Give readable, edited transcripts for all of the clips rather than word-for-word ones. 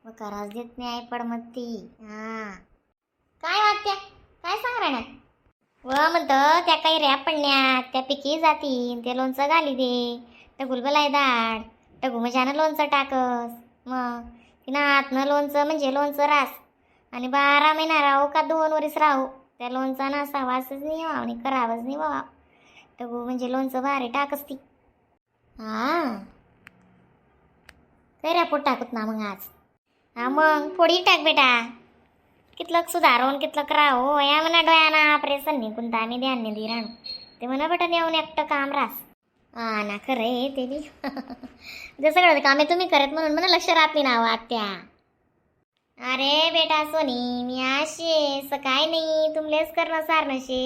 मग कराच देत नाही आई पड मग ती. हा काय वाटत्या, काय सांग राहणार व म्हणतं त्या काही रॅप पडण्यात त्या पिकी जातीन, ते लोणचं घाली दे टगुल बलाय दाड टगू मजानं लोणचं टाकस. मग तिनं आतनं लोणचं म्हणजे लोणचं रास आणि 12 महिना राहू का 2 वरीस राहू त्या लोणचा असा वासच नाही व्हाव आणि करावंच नाही व्हाव. टगू म्हणजे लोणचं भारी टाकस ती. हा काय रॅपोट टाकत ना मग आज. हा मग फोडी टाक बेटा, कितलं सुधारून कितलं करावं या म्हणा डोळ्याना ऑपरेशन निघून तर आम्ही ध्यान नाही राहणू ते म्हणा बेटा नेऊन एकटं काम रास. हा ना खरं आहे ते बी. जे सगळं कामे तुम्ही करत म्हणून म्हणा लक्ष राहत नाही ना हो आत्या. अरे बेटा सोनी मी अशी आहे, असं काय नाही तुमलेच करणं सार नशे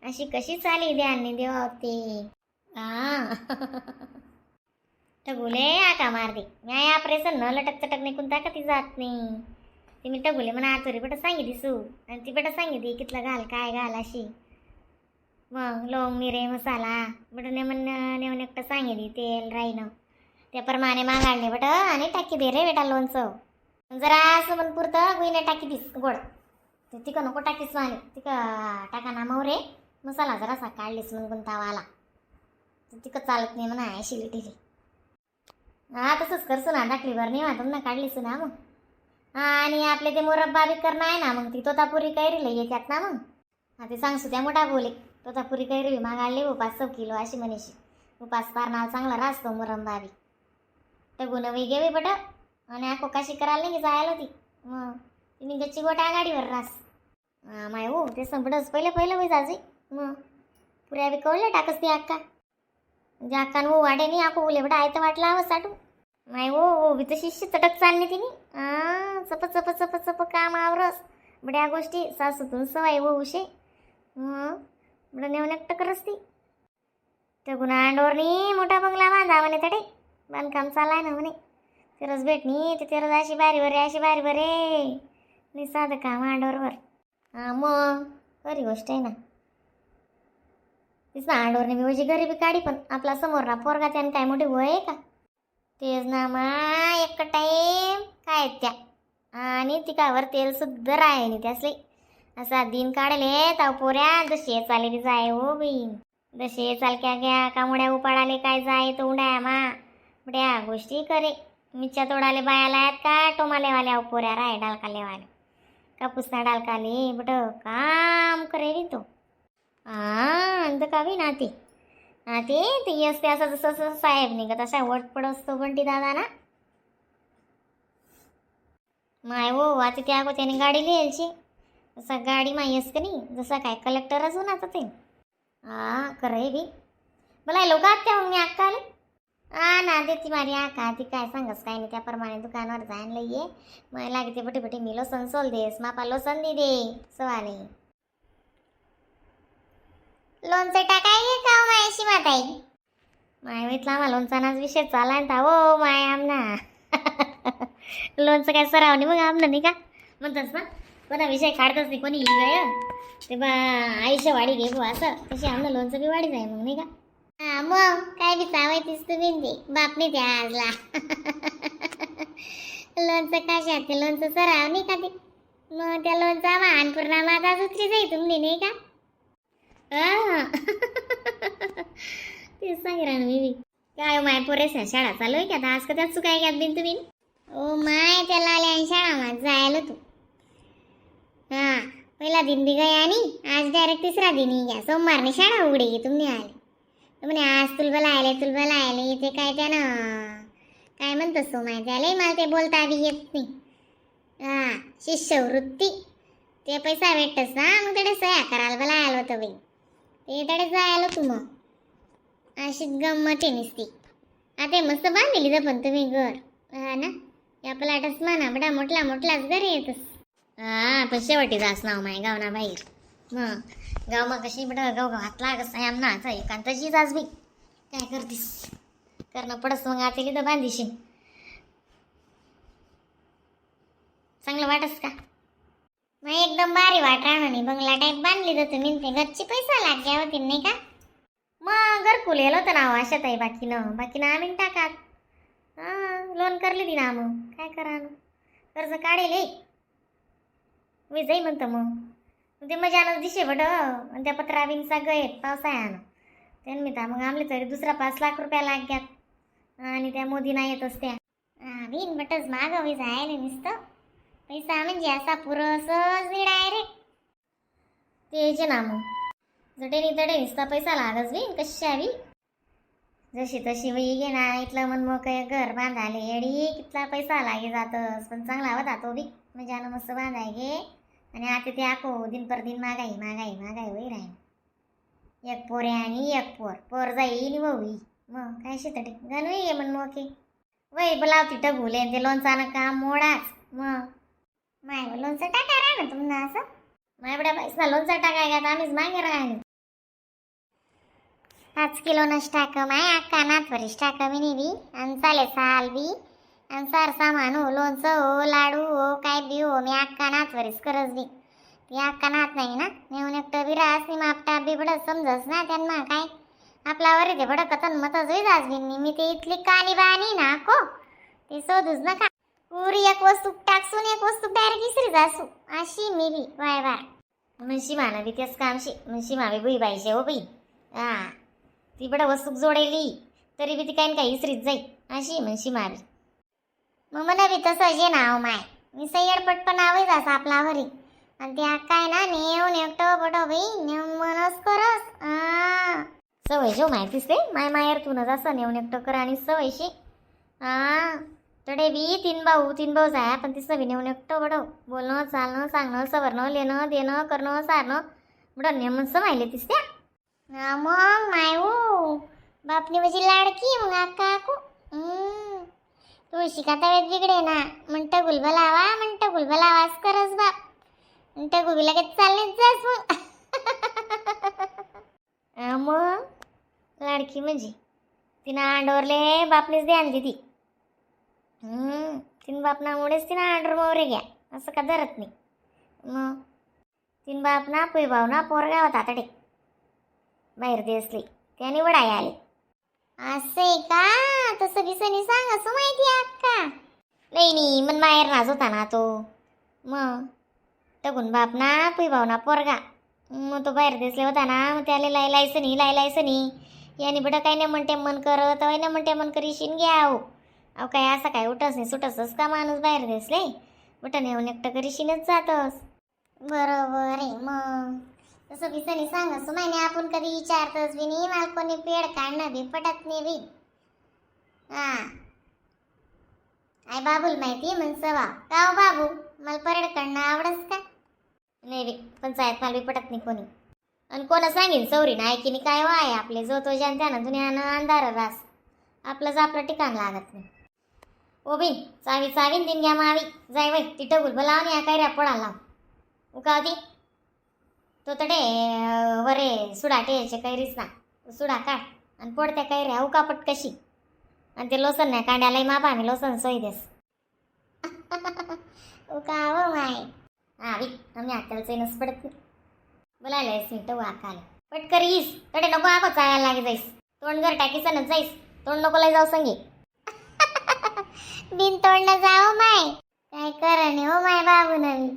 अशी कशी चाली ध्यान नाही देवा ते. हा टगुले आका मार दे मी ऑपरेशन न लटक चटक निघून का ती जात नाही. ते मी टगुले म्हणा आतुरी बेटा सांगितली सू आणि ती बेटा सांगितली कितलं घाल काय घाल अशी. मग लवंग मिरे मसाला बट नेमन नेऊन एकटं सांगितली तेल राईनं त्याप्रमाणे मागाडले बट आणि टाकी दे रे बेटा लोणचं जरा असं पण पुरतं गुईने टाकी दिस गोड ते तिकं नको टाकीस माने तिकं टाका ना मवरे मसाला जरासा काढलीस म्हणून तावा आला ते तिकं चालत नाही म्हणा अशी टिली. हा तसंच करसू ना टाकली बरं नाही वाटून ना काढलीस ना मग. हा आणि आपले ते मुरब्बा बी करणं आहे ना मग ती तोतापुरी कैरी लई येतात ना मग. हा ते सांगसू त्या मोठा बोले तोतापुरी कैरी मागाडली हो 500 किलो अशी म्हणायची उपास पारणाला चांगला रासतो मुरंबा बी टगून वही गेवे बट आणि आको काशी करायला नाही की जायला ती मग तिने गच्ची गोटा गाडीवर रास. हा माय हो ते संपडच पहिलं पहिलं होई जाजी मग पुऱ्या बी कवल्या टाकस ती अक्का म्हणजे अक्का हो वाटे नाही आको उले बट आयतं वाटलं हवं साठू नाही हो हो बी तशी चटक चालली तिने. आ चप चप चप चप काम आवरस बड्या गोष्टी सासूतून सवाय हो उशे मग बडं नेऊन एकटं करस ती. त्या गुन्हा अंडोरनी मोठा बंगला बांधा म्हणे तडे बांधकाम चालाय ना म्हणे तेरस भेटणी ते तेरस अशी बारी बरे अशी बारी बरे नाही साधं काम अंडोरवर. हा मग खरी गोष्ट आहे ना तीच ना अंडोरने मी म्हणजे गरिबी काढी पण आपला समोर ना पोरगा त्यानं काय मोठी वय आहे का तेच ना मा एक टाईम काय त्या आणि तिकावर तेल सुद्धा राहे नाही त्यासले असा दिन काढले ताव पोऱ्या जसे चालेली जाय हो बहीण जसे चालक्या घ्या कामड्या उपाडाले काय जाय तो उंडाया मा बड्या गोष्टी करे मिरच्या तोडाले बायाला आहेत का टोमाले वाल्या पोऱ्या राय डालकाले वाले कापूसना डालकाले बट काम करे तो. हा अंत कावी ना ते हा ते ते असते असं जसं जसं साहेब निघत असा वट असतो बंटी दादा ना माय हो आता त्या अगो त्याने गाडी लिहायची जसा गाडी माही का नाही जसा काय कलेक्टरच हो ना आता ते. हा खरं बी मला लोक आत्या मग मी अक्का आले हा ना देती मारी आका ती काय सांगस काय नाही त्याप्रमाणे दुकानावर जायला ये मला लागते बटे बटे मी लोसन सोल देस मापा लोसन दे दे सवाले लोणचं टाकाय का हो मायाशी माताई माय इथला आम्हाला लोणचा विषय चालाय ना हो माय आमना लोणचं काय सरावणी मग आमना नाही का म्हणतस ना कोणा विषय काढतच नाही कोणी गय ते बा आयुष्य वाढी घे बुवा असं तशी आमना लोणचं बी वाढी जाय मग नाही का. हा मग काय बी चावायतीस तुम्ही ते बाप नाही त्या आजला लोणचं कशात ते लोणचं सराव नाही का ते मग त्या लोणचा अन्नपूर्णा माता दुसरी जाई तुम्ही नाही का. तेच सांग राहणं मी बी काय माय पोरेस शाळा चालू आहे का आता आज का त्यात चुकाय घ्यात बिन तुम्ही. ओ my त्याला आल्या शाळा मा जायला तू. हा पहिला दिन बी गया आणि आज डायरेक्ट तिसरा दिन ही घ्या सोमवारने शाळा उघडी की तुम्ही आले तर म्हणे आज तुलबला आले तुलबला आले ते काय त्यानं काय म्हणतो सो माय त्याला मला ते बोलता बी येत नाही. हा शिष्यवृत्ती ते पैसा भेटतस ना मग तडे सह्या करायला बला आलो होतं बाई ते तडे जायला तू मग अशीच गंमत आहे नुसती. आता मस्त बांधली तर पण तुम्ही घर हा ना या प्लाटच म्हणा बडा मोठला मोठलाच घर येतस. हा पण शेवटी जास नाव माय गाव ना बाहेर मग गाव मग कशी बडा गाव गावात लागस नाही आमना आता एकांताची जास बाई काय करतीस करणं पडस मग आता तर बांधिशील चांगलं वाटस का मग एकदम भारी वाट राहणार नाही बंगला टाईप बांधली तर तुम्ही ते घरचे पैसा लागल्या होते नाही का मग घरकुल येलो होतं ना अशा ताई बाकी न बाकी ना आम्ही टाकात. हां लोन करली ती ना मग काय करा ना कर्ज काढेल मी जाई म्हणतं. मग ते मजानं दिशे बट आणि त्या पत्रा बिनसा गयेत पावसाळ्यानं त्यानं मी मग आमले तरी दुसरा 5 लाख रुपया लाग ग्यात आणि त्या मोदी नाही येत असत्या. बिन बटच मागं जायला नुसतं पैसा म्हणजे असा पुरसच नाही डायरेक्ट ते ना. मग जटेनी तडे नुसता पैसा लागच बिन कशा बी जशी तशी वही घे ना. इथलं मन मोकळे घर बांधाले येडी कितला पैसा लागे जातस, पण चांगला होता तो बी मजानं मस्त बांधाय गे. आणि आता ते आको दिन पर दिन मागाई मागाई मागाई वही राहील. एक पोर आहे आणि एक पोर पोर जाईल वही. मग काय शेतटी गणवी आहे मन मोके वय बोलावती टगुले ते लोणचानं काम मोडाच. मग माय लोणचं टाका राहा ना तुम्हाला असं मायबड्या पैसा लोणचं टाकाय का? आम्हीच मागे राहिले. 5 किलो नस टाक माय अक्का नाथवरीच टाक मी बी आणि चाले साल बी आणि सार सामान हो, लोणचं हो, लाडू हो, काय बी हो, मी अक्का नाथवरीच करस बी. ती अक्का नाथ नाही ना नेऊन एकटं बी राहस नाही मापटा बी बड समजस ना त्यांना काय आपल्यावर ते बड कथन मतच होई जास बी. मी ते इथली कानी बानी ना को ते शोधूच नका. पुरी एक वस्तू टाकसून एक वस्तू डायरेक्ट इसरी जासू अशी मी बी वाय वाय. म्हणशी माना बी तेच कामशी म्हणशी मावी बुई बाईशे हो बाई. हा ती बडा वस्तू जोडेली तरी बी ती काही ना काही इसरीत जाई अशी म्हणशी मावी. मग म्हणा बी तसं जे नाव माय मी सय्यड पण आवय असा आपला वरी आणि ते काय ना नेऊन एकटं बडो बाई नेऊन मनस करस आ सवय जो माहितीस ते माय मायर तू न असं नेऊन एकटं कर आणि सवयशी. हा तडे बी तीन भाऊ, तीन भाऊ जाया पण ती सवी नेऊन एकटं बडो बोलणं चालणं सांगणं सवरणं लेणं देणं करणं सारणं बडं नेमन समायले तीस त्या. हा मग माय हो बापनी म्हणजे लाडकी मग अक्का काकू. तुळशी का तव्यात बिघडे ना म्हणतं गुलबा लावा म्हणतं गुलबा लावाच करस बाप म्हणतं गुबी लगेच चाललेच जास मग. हा मग लाडकी म्हणजे तिनं अंडवरले बापनीच ध्यान दिली. तीन बापनामुळेच तिनं अंडर मोरे घ्या असं का धरत नाही. मग तीन बाप ना पुई भाऊ ना पोरगा होता तडे बाहेर देसली त्याने वडाय आले. असं आहे का? तसं बिसं नाही सांग असं माहिती आहे अक्का. नाही नाही मन बाहेर नाच होता ना तो. मग टकून बाप ना पुई भाऊ ना पोरगा मग तो बाहेर दिसले होता ना. मग त्याला लाई लायचं नाही लाई लायचं नाही याने बडं काही नाही म्हणते मन करत नाही म्हणते मन करीशीन घ्या. अहो अहो काय असं काय उठस नाही सुटसच का माणूस बाहेर दिसले बटन येऊन एकटं करीशीनच जातस. बरोबर आहे. मग तसं बिसं नाही सांग असं माहिती आपण कधी विचारतोच बी नाही. मला कोणी पेड काढणं बी पटत नाही बी. हा आई बाबूल माहिती म्हण सवा का हो बाबू मला परेड काढणं आवडस का नाही बी. पंचायत मला बी पटत नाही कोणी आणि कोणा सांगेन सौरी ना ऐकीने काय वाय आपले जो तो ज्यान त्यानं दुनियानं अंधार रास आपलंच आपलं ठिकाण लागत नाही. ओ बिन चावी चावीन दिन घ्या मावी जाय वय ती टगुल बोलाव या काय पडा लाव उकावती तो तडे वरे सुडा टेचे कैरीच ना सुडा काढ आणि पडत्या कैऱ्या उकापट कशी आणि ते लोसन नाही कांड्यालाही मापा आम्ही लोसन सोयी देस उकाव माय. हा बी आम्ही आत्याला चैनच पडत नाही बोलायला येस मी टवू आकाले पटकर येईस तडे नको आको चाळायला लागे जाईस तोंड घर टाकीसन जाईस तोंड नको लय जाऊ संगे. बिन तोंड जाओ माय काय करणे हो माय बाबू नवी.